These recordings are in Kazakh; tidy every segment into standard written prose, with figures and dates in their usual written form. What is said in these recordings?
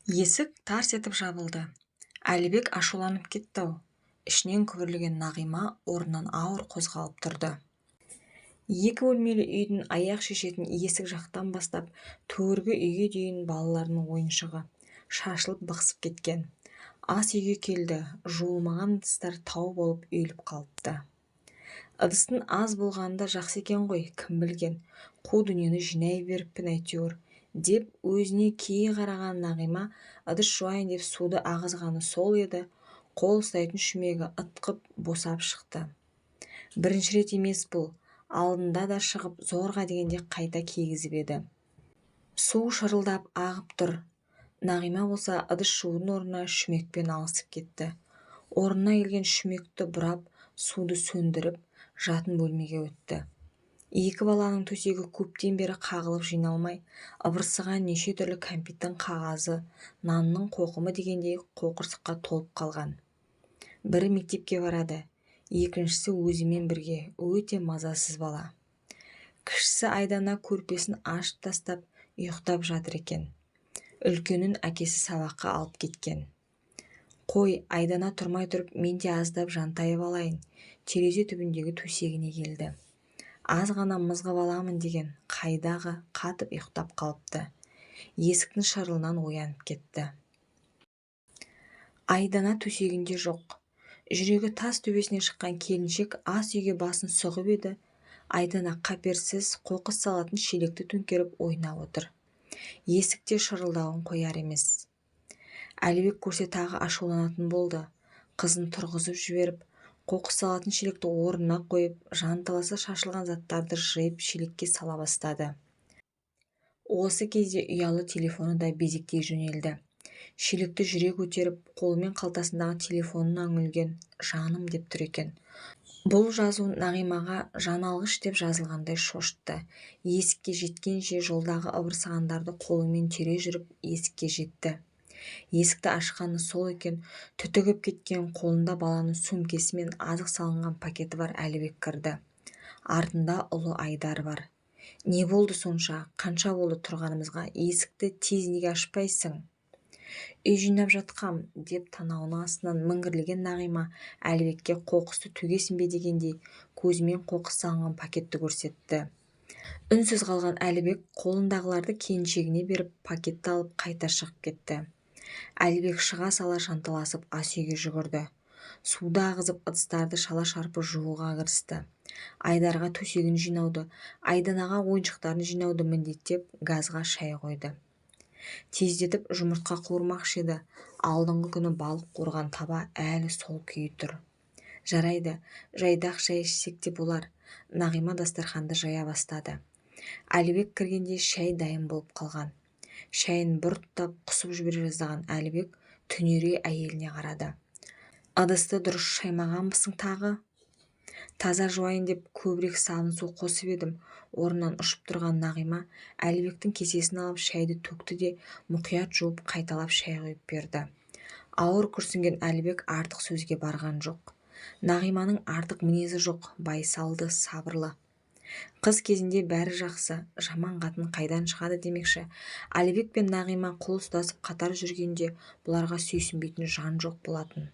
Есік тарс етіп жабылды. Әлібек ашуланып кетті-ау. Ішінен күбірлеген Нағима орнынан ауыр қозғалып тұрды. Екі бөлмелі үйдің аяқ шешетін есік жақтан бастап төргі үйге дейін балаларының ойыншығы шашылып бықсып кеткен. Ас үйге келді, жуылмаған ыдыстар тау болып үйіліп қалыпты. Ыдыстың аз болғаны да жақсы екен ғой, кім білген, қу дүниені жинай беріппін әйтеуір, деп өзіне кейи қараған Нағима ыдыс жуайын деп суды ағызғаны сол еді, қол ұстайтын шүмегі ытқып босап шықты. Бірінші рет емес бұл, алдында да шығып зорға дегенде қайта кигізіп еді. Су шырылдап ағып тұр. Нағима болса ыдыс жуудың орнына шүмекпен алысып кетті. Орнына келген шүмекті бұрап, суды сөндіріп, жатын бөлмеге өтті. Екі баланың төсегі көптен бері қағылып жиналмай, ыбырсыған неше түрлі кәмпиттің қағазы, нанның қоқымы дегендей қоқырсыққа толып қалған. Бірі мектепке барады, екіншісі өзімен бірге өте мазасыз бала. Кішісі Айдана көрпесін ашып тастап, ұйықтап жатыр екен. Үлкенін әкесі сабаққа алып кеткен. Қой, Айдана тұрмай тұрып, мен де аздап жантайып алайын. Терезе түбіндегі төсегіне келді. Аз ғана мызғып аламын деген қайдағы қатып ұйықтап қалыпты. Есіктің шырылынан оянып кетті. Айдана төсегінде жоқ. Жүрегі тас төбесіне шыққан келіншек ас үйге басын сұғып еді, Айдана қаперсіз қоқыс салатын шелекті төңкеріп ойнап отыр. Есік те шырылдауын қояр емес. Әлібек көрсе тағы ашуланатын болды. Қызын тұрғызып жіберіп, қоқыс салатын шелекті орнына қойып, жанталаса шашылған заттарды жиып шелекке сала бастады. Осы кезде ұялы телефоны да безектей жөнелді. Шелекті жүре көтеріп, қолымен қалтасындағы телефонына үңілген, жаным деп тұр екен. Бұл жазу Нағимаға жан алғыш деп жазылғандай шошытты. Есікке жеткенше жолдағы ыбырсығандарды қолымен тере жүріп есікке жетті. Есікті ашқаны сол екен, түтігіп кеткен қолында баланың сөмкесі мен азық салынған пакеті бар Әлібек кірді. Артында ұлы Айдар бар. Не болды сонша, қанша болды тұрғанымызға, есікті тез неге ашпайсың? Үй жинап жатқам, деп танауының астынан міңгірлеген Нағима Әлібекке қоқысты төгесің бе дегендей көзімен қоқыс салынған пакетті көрсетті. Үнсіз қалған Әлібек қолындағыларды келіншегіне беріп, пакетті алып қайта шығып кетті. Әлібек шыға сала жанталасып ас үйге жүгірді. Суды ағызып ыдыстарды шала-шарпы жууға кірісті. Айдарға төсегін жинауды, Айданаға ойыншықтарын жинауды міндеттеп, газға шай қойды. Тездетіп жұмыртқа қуырмақшы еді, алдыңғы күні балық қуырған таба әлі сол күйі тұр. Жарайды, жайдақ шай ішсек те болар. Нағима дастарханды жая бастады. Әлібек кіргенде шай дайын болып қалған. Шайын бір ұрттап құсып жібере жаздаған Әлібек түнере әйеліне қарады. Ыдысты дұрыс шаймағанбысың тағы? Таза жуайын деп көбірек сабын су қосып едім. Орнынан ұшып тұрған Нағима Әлібектің кесесін алып шайды төкті де мұқият жуып қайталап шай құйып берді. Ауыр күрсінген Әлібек артық сөзге барған жоқ. Нағиманың артық мінезі жоқ, байсалды, сабырлы. Қыз кезінде бәрі жақсы, жаман қатын қайдан шығады демекші. Әлібек пен Нағима қол ұстасып қатар жүргенде бұларға сүйсінбейтін жан жоқ болатын.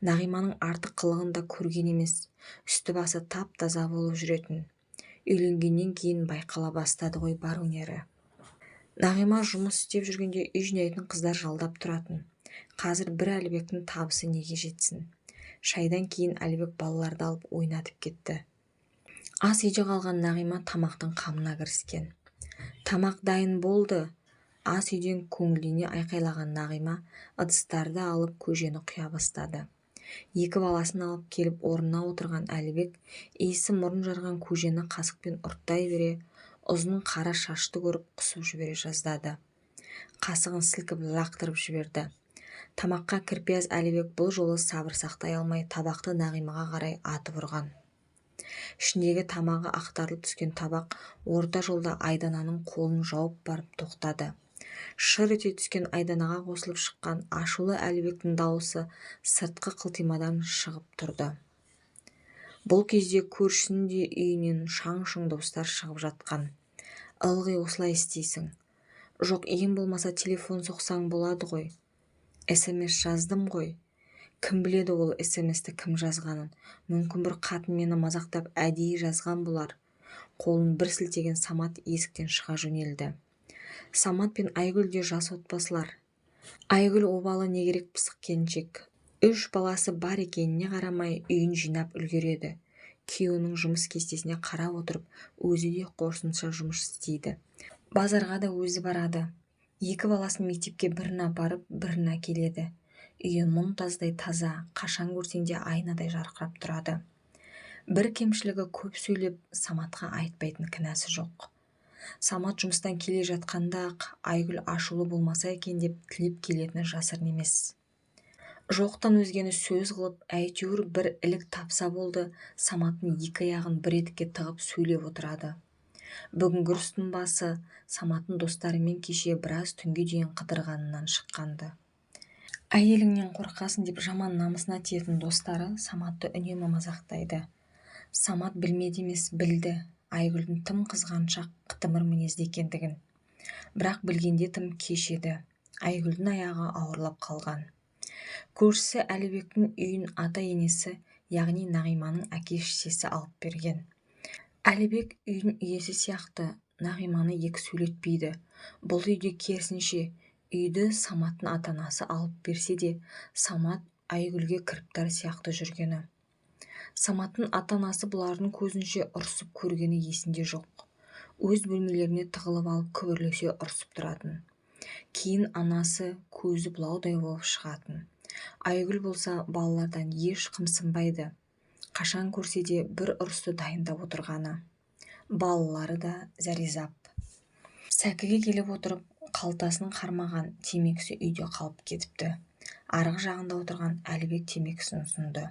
Нағиманың артық қылығын да көрген емес, үсті-басы тап-таза болып жүретін. Үйленгеннен кейін байқала бастады ғой бар өнері. Нағима жұмыс істеп жүргенде үй жинайтын қыздар жалдап тұратын. Қазір бір Әлібектің табысы неге жетсін? Шайдан кейін Әлібек балаларды алып ойнатып кетті. Ас үйде қалған Нағима тамақтың қамына кіріскен. Тамақ дайын болды. Ас үйден көңілдене айқайлаған Нағима ыдыстарды алып көжені құя бастады. Екі баласын алып келіп орнына отырған Әлібек иісі мұрын жарған көжені қасықпен ұрттай бере, ұзын қара шашты көріп құсып жібере жаздады. Қасығын сілкіп лақтырып жіберді. Тамаққа кірпияз Әлібек бұл жолы сабыр сақтай алмай табақты Нағимаға қарай атып ұрған. Ішіндегі тамағы ақтарылып түскен табақ орта жолда Айдананың қолын жауып барып тоқтады. Шыр ете түскен Айданаға қосылып шыққан ашулы Әлібектің дауысы сыртқы қылтимадан шығып тұрды. Бұл кезде көршісінің де үйінен шаң-шұң дауыстар шығып жатқан. Ылғи осылай істейсің. Жоқ, ең болмаса телефон соқсаң болады ғой. СМС жаздым ғой. Кім біледі ол СМС-ті кім жазғанын. Мүмкін бір қатын мені мазақтап әдейі жазған болар. Қолын бір сілтеген Самат есіктен шыға жөнелді. Самат пен Айгүл де жас отбасылар. Айгүл обалы не керек пысық келіншек. 3 баласы бар екеніне қарамай үйін жинап үлгереді. Күйеуінің жұмыс кестесіне қарап отырып, өзі де қосымша жұмыс істейді. Базарға да өзі барады. 2 баласын мектепке бірін апарып, бірін әкеледі. Үйі мұнтаздай таза, қашан көрсең де айнадай жарқырап тұрады. Бір кемшілігі көп сөйлеп, Саматқа айтпайтын кінәсі жоқ. Самат жұмыстан келе жатқанда-ақ Айгүл ашулы болмаса екен деп тілеп келетіні жасырын емес. Жоқтан өзгені сөз қылып, әйтеуір бір ілік тапса болды, Саматтың 2 аяғын бір етікке тығып сөйлеп отырады. Бүгінгі ұрыстың басы Саматтың достарымен кеше біраз түнге дейін қыдырғанынан шыққанды. Әйеліңнен қорқасың деп жаман намысына тиетін достары Саматты үнемі мазақтайды. Самат білмеді емес, білді Айгүлдің тым қызғаншақ, қытымыр мінезді екендігін. Бірақ білгенде тым кеш еді. Айгүлдің аяғы ауырлап қалған. Көршісі Әлібектің үйін ата-енесі, яғни Нағиманың әке-шешесі алып берген. Әлібек үйдің иесі сияқты Нағиманы екі сөйлетпейді. Бұл үйде керісінше, үйді Саматтың ата-анасы алып берсе де, Самат Айгүлге кіріптар сияқты жүргені. Саматтың ата-анасы бұлардың көзінше ұрсып көргені есінде жоқ. Өз бөлмелеріне тығылып алып күбірлесе ұрсып тұратын. Кейін анасы көзі бұлаудай болып шығатын. Айгүл болса балалардан еш қымсынбайды. Қашан көрсе де бір ұрысты дайындап отырғаны. Балалары да зәрезап. Сәкіге келіп отырып, қалтасын қармаған темекісі үйде қалып кетіпті. Арғы жағында отырған Әлібек темекісін ұсынды.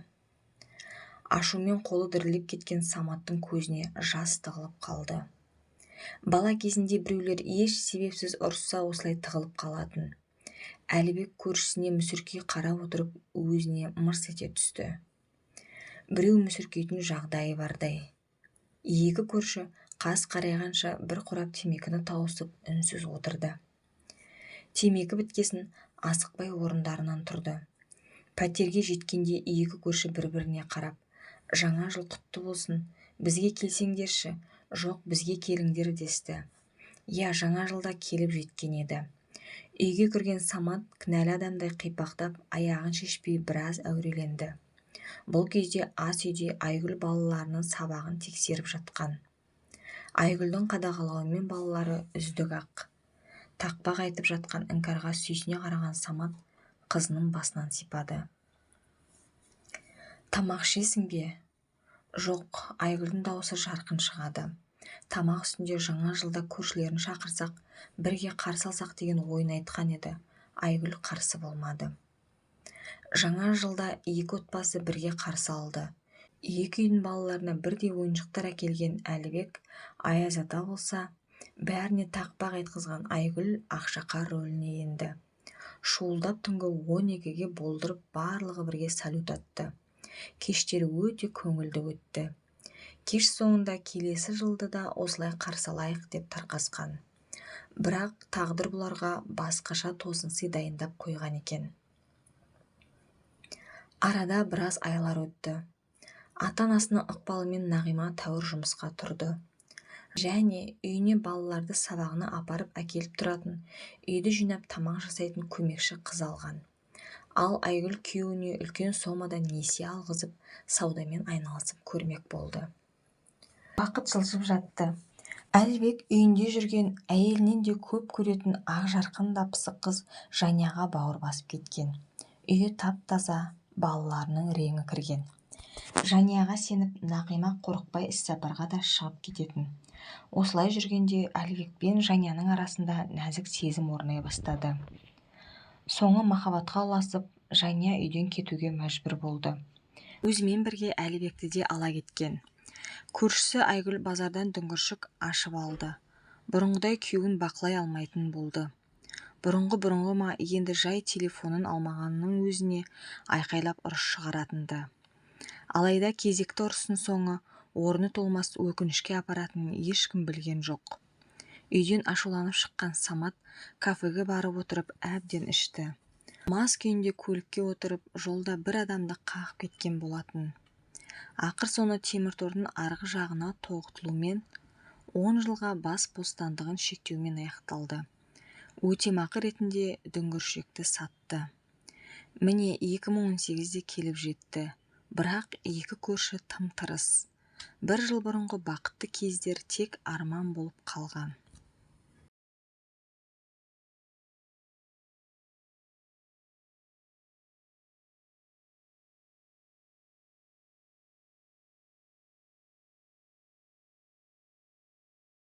Ашумен қолы дірілдеп кеткен Саматтың көзіне жас тығылып қалды. Бала кезінде біреулер еш себепсіз ұрысса осылай тығылып қалатын. Әлібек көршісіне мүсіркей қарап отырып, өзіне мырс ете түсті. Біреу мүсіркейтін жағдайы бардай. Екі көрші қас қарайғанша бір қорап темекіні тауысып үнсіз отырды. Темекі біткесін асықпай орындарынан тұрды. Пәтерге жеткенде екі көрші бір-біріне қарап, «Жаңа жыл құтты болсын, бізге келсеңдерші, жоқ бізге келіңдер» десті. Иә, жаңа жылда келіп жеткен еді. Үйге кірген Самат кінәлі адамдай қипақтап, аяғын шешпей біраз әуреленді. Бұл кезде ас үйде Айгүл балаларының сабағын тексеріп жатқан. Айгүлдің қадағалауымен балалары үздік-ақ. Тақпақ айтып жатқан Іңкәрға сүйсіне қараған Самат қызының басынан сипады. Тамақ ішесің бе? Жоқ, Айгүлдің даусы жарқын шығады. Тамақ үстінде жаңа жылда көршілерін шақырсақ, бірге қарсы алсақ деген ойын айтқан еді. Айгүл қарсы болмады. Жаңа жылда екі отбасы бірге қарсы алды. Екі үйдің балаларына бірдей ойыншықтар әкелген Әлібек, Аяз ата болса, бәріне тақпақ айтқызған Айгүл Ақшақар рөліне енді. Шуылдап түнгі 12-ге болдырып барлығы бірге салют атты. Кештері өте көңілді өтті. Кеш соңында келесі жылды да осылай қарсы алайық деп тарқасқан. Бірақ тағдыр бұларға басқаша тосын сый дайындап қойған екен. Арада біраз айлар өтті. Ата-анасының ықпалымен Нағима тәуір жұмысқа тұрды. Және үйіне балаларды сабағына апарып әкеліп тұратын, үйді жинап тамақ жасайтын көмекші қыз алған. Ал Айгүл күйеуіне үлкен сомада несие алғызып, саудамен айналысып көрмек болды. Уақыт жылжып жатты. Әлібек үйінде жүрген әйелінен де көп көретін ақ жарқын да пысық қыз Жанияға бауыр басып кеткен. Үйі тап-таза, балаларының реңі кірген. Жанияға сеніп, Нағима қорықпай іссапарға да шығып кететін. Осылай жүргенде Әлібек пен Жанияның арасында нәзік сезім орнай бастады. Соңы махаббатқа ұласып, Жания үйден кетуге мәжбүр болды. Өзімен бірге Әлібекті де ала кеткен. Көршісі Айгүл базардан дүңгіршік ашып алды. Бұрынғыдай күйеуін бақылай алмайтын болды. Бұрынғы ма, енді жай телефонын алмағанның өзіне айқайлап ұрыс шығаратынды. Алайда кезекті ұрыстың соңы орны толмас өкінішке апаратынын ешкім білген жоқ. Үйден ашуланып шыққан Самат кафеге барып отырып әбден ішті. Мас күйінде көлікке отырып, жолда бір адамды қағып кеткен болатын. Ақыр соңы темір тордың арғы жағына тоғытылумен, 10 жылға бас бостандығын шектеумен аяқталды. Өтемақы ретінде дүңгіршекті сатты. Міне, 2018-де келіп жетті. Бірақ екі көрші тым-тырыс. Бір жыл бұрынғы бақытты кездер тек арман болып қалған.